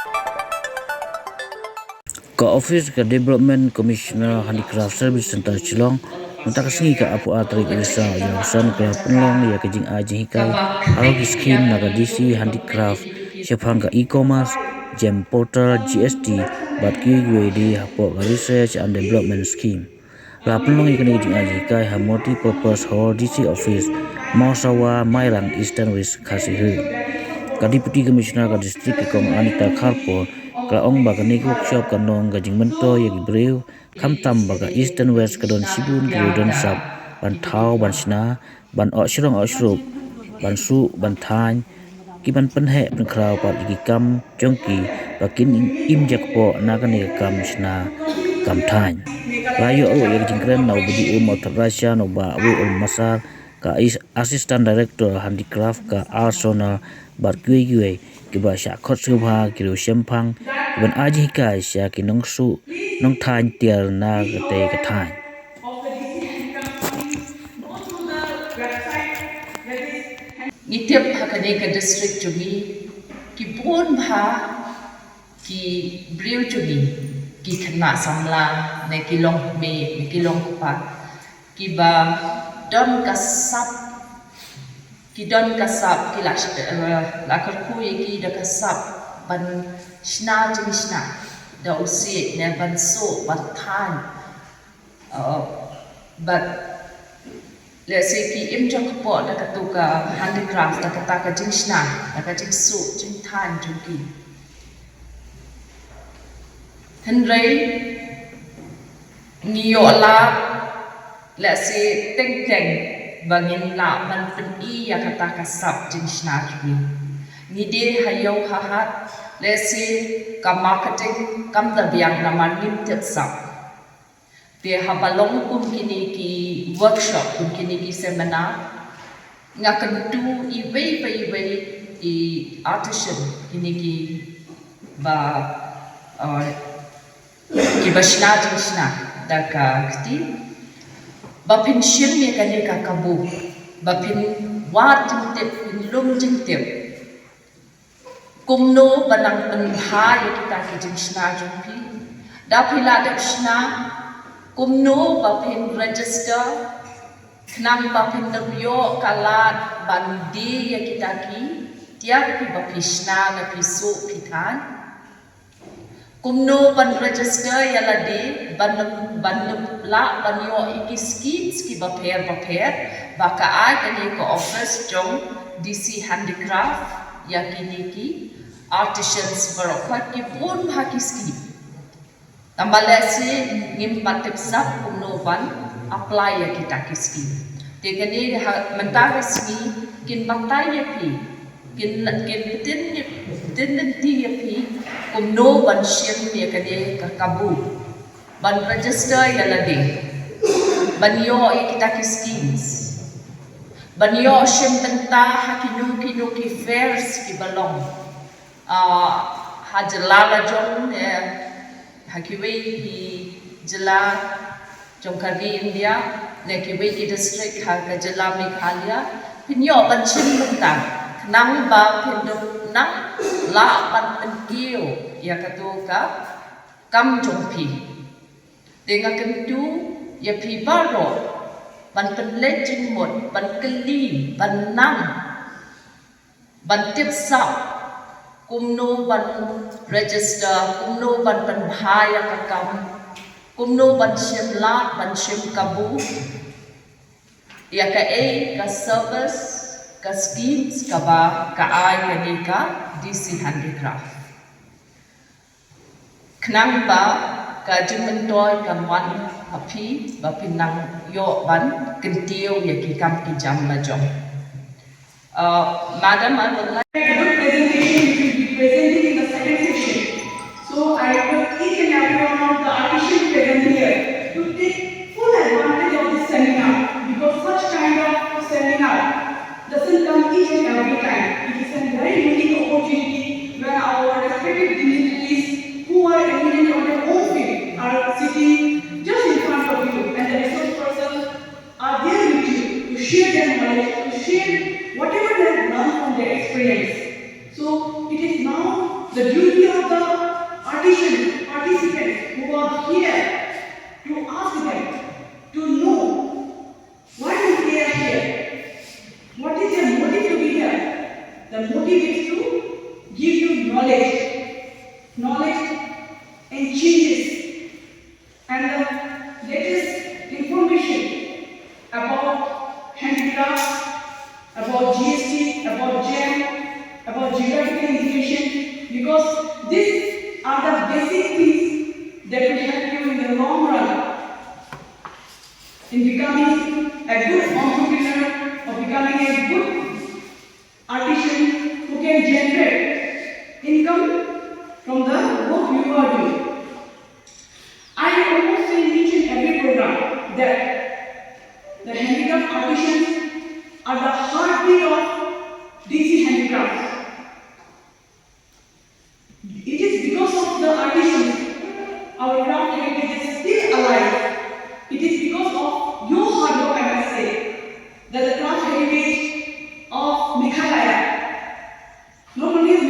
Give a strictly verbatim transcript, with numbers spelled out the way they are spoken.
Ka office ka Development Commissioner Handicraft Service Centre Shillong mynta ka sngi ka arphew ar tarik u Risaw ïa u san ka la pynlong ïa ka jingai jinghikai halor ki skim na ka D C Handicraft shaphang ka e-commerce, gem portal, G S T bad kiwei kiwei de hapoh ka Research and Development Scheme. La pynlong ïa kane ka jingai jinghikai ha Multipurpose Hall, D C Office, Mawsawa, Mairang, Eastern West Khasi Hills. Ka Deputy Commissioner ka District ka Kong Anita Kharpor ka la ong ba kane ka workshop kan long ka jingmyntoi ïa ki briew, khamtam ba ka Eastern West ka don shibun ki briew don sap ban thaw ban shna, ban oh shrong oh shrup, ban suh ban thaiñ, ki ban pynheh pynkhraw pat ïa ki kam jong ki ba kin im jakpoh na kane ka kam shna kam thaiñ. La ïoh ruh ïa ka jingkren na u B D O Mawthadraishan, u Bah Wei Ul Masar, ka Assistant Director Handicraft ka Arsona bad kiwei kiwei kiba shah khot sngewbha ki riew shemphang kiban ai jinghikai sha ki nongsuh nongthaiñ tiar na katei ka thaiñ. Ngi tip ha kane ka district jong ngi ki bun bha ki briew jong ngi, ki khynnah samla ne ki longkmie ne ki longkpa kiba don ka sap, ki don ka sap, ki la, eh, la kyrkhu ïa ki da ka sap ban shna jingshna da u siej ne ban suh ban thaiñ. Uh, bad lehse ki im jakpoh da katu ka handicraft, da kata ka jingshna, da ka jingsuh jingthaiñ jong ki. Hynrei ngi ïoh lad lehse teng teng ba ngin lah ban pyni ïa kata ka sap jingshna jong ngi. Ngi die ha ïew ha hat, lehse ka marketing kam da biang namar ngim tip sap. Te haba long kum kine ki workshop, kum kine ki seminar, nga kyntu iwei pa iwei i artisan, kine kiba, uh, kiba shna jingshna da ka kti, ba phin shim ïa kane ka kabu, ba phin wad jingtip, phin lum jingtip. Kumno ban nang pynbha ïa kita ki jingshna jong phi? Da phi la dep shna, kumno ba phin register, khnang ba phin dep ïoh ka lad ban die ïa kita ki tiar phi ba phi shna ne phi suh phi thaiñ? Kumno ban register ïa lade ban, ban lah ban ïoh ïa ki schemes kiba pher bapher ba ka ai kane ka office jong D C Handicraft ïa kine ki artisans baroh, ki bun ha ki scheme. Tangba lehse ngim pat tip sap kumno ban apply ïa kita ki scheme. Te kane ha mynta ka sngi kin batai ïa phi, kin, kin pyntin, pyntin lynti ïa phi kumno ban shim ïa kane ka kabu, ban register ïa lade, ban ïoh ïa kita ki schemes, ban ïoh shim bynta ha kino kino ki fairs kiba long, ah, ha jylla la jong, eh, ha kiwei ki jylla jong ka ri India, ne kiwei ki district ha ka jylla Meghalaya, phin ïoh ban shim bynta khnang ba phin dep nang lah ban pynkiew ïa katu ka kam jong phi. Te nga kyntu ïa phi baroh ban pynleit jingmut, ban kylli, ban nang ban tip sap kumno ban register, kumno ban pynbha ïa ka kam, kumno ban shim lad, ban shim kabu ïa kaei ka service, ka schemes kaba ka ai kane ka D C Handicraft. Khnang ba ka jingmyntoi kan wan ha phi ba phin nang ïoh ban kyntiew ïa ki kam ki jam la jong. Uh, Madam, I would like a good presentation which will be presented in the second session. So I request each and every one of the artisan present here to take full advantage of this seminar, because such kind of seminar doesn't come each and every time. It is a very unique opportunity when our respected dignitaries who are eminent on their own field are sitting just in front of you, and the resource persons are there with you to share their knowledge, to share whatever they have learned from their experience. So it is now The duty of the artisan participants who are here to ask them to know why they are here, what is their motive to be here. The motive is to give you knowledge, knowledge and changes and the latest information about handicrafts, about G S T, about GeM, about geographical indication, because these are the basic things that will help you in the long run in becoming a good entrepreneur or becoming a good artisan who can generate income from the work you are doing. I almost say in each and every program that the handicraft artisans are the heartbeat of D C handicrafts. It is because of the artisans our craft heritage is still alive. It is because of your hard work, I must say, that the craft heritage of Meghalaya not only is